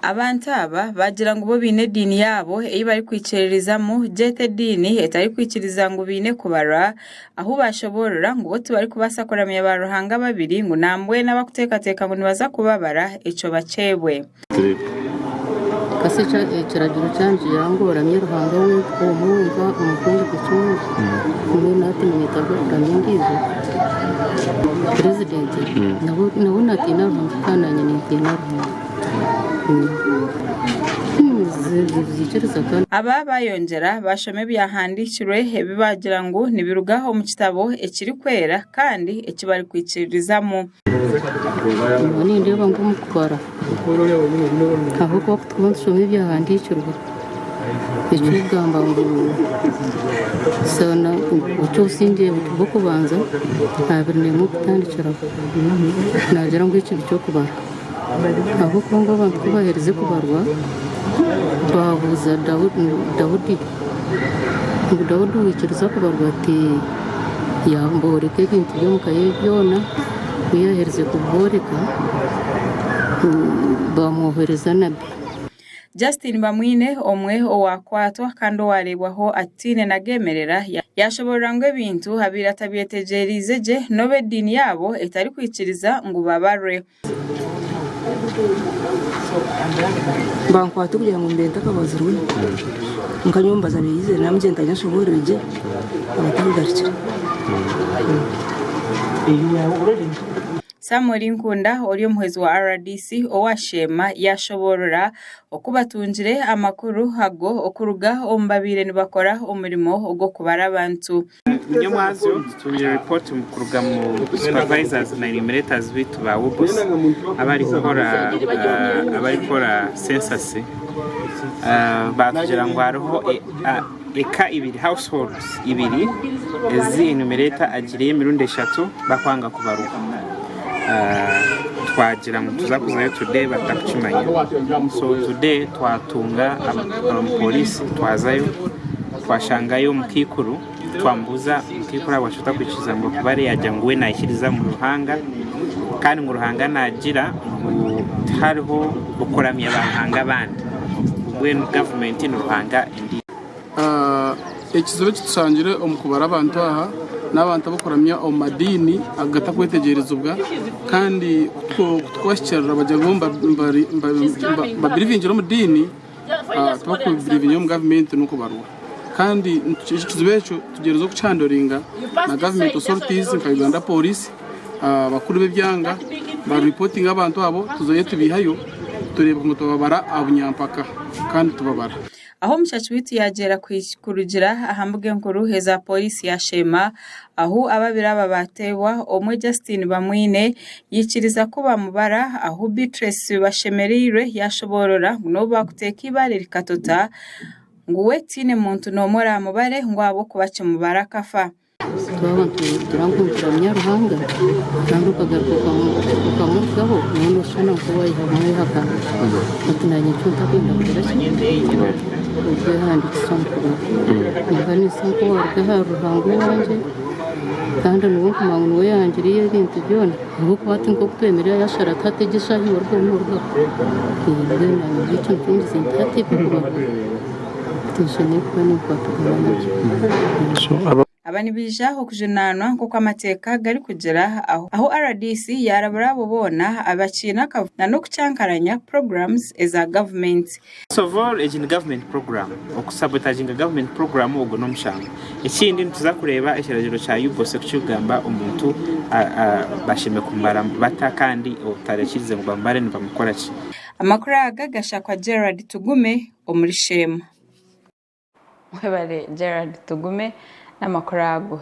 Abantu aba baagira ngu bo baine ediini yaabo ei barikwikiririzamu gyete ediini etarikwikiriza ngu baine kubarwa ahu baashoboorora ngu bo tibarikubaasa kuramya baaruhanga babiri ngu nambwenu abarikuteekateeka ngu nibaza kubabara ekyo bakyebwe. Kasi ekiragiro kyangira ngu oramye Ruhanga omwe wenka omukungu kimwe, mbwenu hati ninyetaaga kuramya ondiijo? Purezidenti nawe natiina Ruhanga kandi naanye nintiina Ruhanga. Aba baayongyera baashoma ebyahandiikirwe ebi baagira ngu nibiruga omu kitabo ekirikwera kandi eki barikwikiririzamu. Nyowe nindeeba ngu omu kubara ahabw'okuba ku turikuba nitushoma ebyahandiikirwe ekirikugamba ngu eky'obusingye bw'okubanza 21 kutandikiraho naagira ngu ekibi ky'okubara ahabw'okuba ngu abantu ku baaherize kubarwa baabuuza Daudi ngu Daudi waikiriza kubarwa ati Yaabooreka ebintu by'omu ka ye byona, ku yaaherize kubibooreka, baamwohereza nabbi. Justin Bamwine, omwe owaakwatwa kandi owaareebwaho ataine nageemerera, yaashoboorora ngu ebintu abaire atabyetegyereize gye n'obu ediini yaabo etarikwikiriza ngu babarwe. Bankwata kugira ngu mbe ntakabazirwe nka nyowe mbaza baizire namugira nti nshoboorore gye abatakugarukire. Samuel Nkunda ori omuhwezi wa rdc owa Sheema yaashoboorora oku batungire amakuru ago okuruga omu babaire nibakora omurimo ogw'okubara abantu. Nyomwazyo tutungire report kuruga mu supervisors na enumerators baitu ba UBOS abarikukora abarikukora census batugira ngu hariho eka ibiri households ibiri ezi enumerator agiireyo emirundi eshatu bakwanga kubarwa. Twagira ngu nituza kuzayo today batakukimanya so today twatunga omupoliisi twazayo Twashangayo omukaikuru twamubuuza, omukaikuru ahabwaki otakwikiriza ngu bakubare? Yaagira ngu we naikiriza omuri Ruhanga kandi ngu Ruhanga naagira ngu tihariho okuramya baruhanga abandi mbwenu gavumenti ni Ruhanga endiijo. Ekizibu eki tushangire omu kubara abantu aha n'abantu abarikuramya omu madiini agatakwetegyerezibwa kandi ku turikubahikirira bagira ngu babirivingire omu diini. Tibakubirivinga omu gavumenti n'okubarwa kandi ekizibu ekyo tugyerizeho kukihandoringa na gavumenti authorities nka Uganda Police, abakuru b'ebyanga baripotinga abantu abo tuzeyo tubihayo tureebe ngu twababara aha bunyampaka kandi tubabara. Ahu omushaki waitu yaagyera kurugira aha mbuga enkuru eza pooriisi ya Sheema ahu ababiri aba baateebwa, omwe Justine Bamwine yaikiriza ku bamubara ahu Beatrice Bashemereirwe yaashoboorora ngu n'obu baakuteeka eibaare rikatota ngu we tihaine muntu n'omwe oraamubare ngu ahabw'okuba kimubara akafa. Twaba nitugira ngu nituramya Ruhanga kandi okagaruka okamurugaho nooba nooshushana nk'owayehakana. Hati naanye nikyo ntakwenda kugira ki? Okwehandiikisa omu kubaho. Nimba ninshusa nk'owaruga ahari Ruhanga owangye kandi niwe nkumanya ngu niwe yangiriire ebintu byona ahabw'okuba hati nk'oku twemereire yashara ati hati egi eshaaha ei orikuba norugaho. Mbwenu naanye ekyo nikyo ngize nti hati eby'okubaho. Tinshemereire kuba ninkwatagana nabyo. Aba nibaija okujunaanwa nk'oku amateeka garikugira ahu rdc yaarabura abo boona abakiine akavuyo na n'okukyankaranya programs eza gavumenti. First of all egi ni government program, okusabotaginga government program ogwo n'omushango. Ekindi nituza kureeba ekiragiro kya UBOS oku kirikugamba omuntu bashemereire kumubara bata kandi otarakirize ngu bamubare nibamukora ki. Amakuru aga gashakwa Gerald Tugume omuri Sheema. Mwebare Gerald Tugume n'amakuru ago.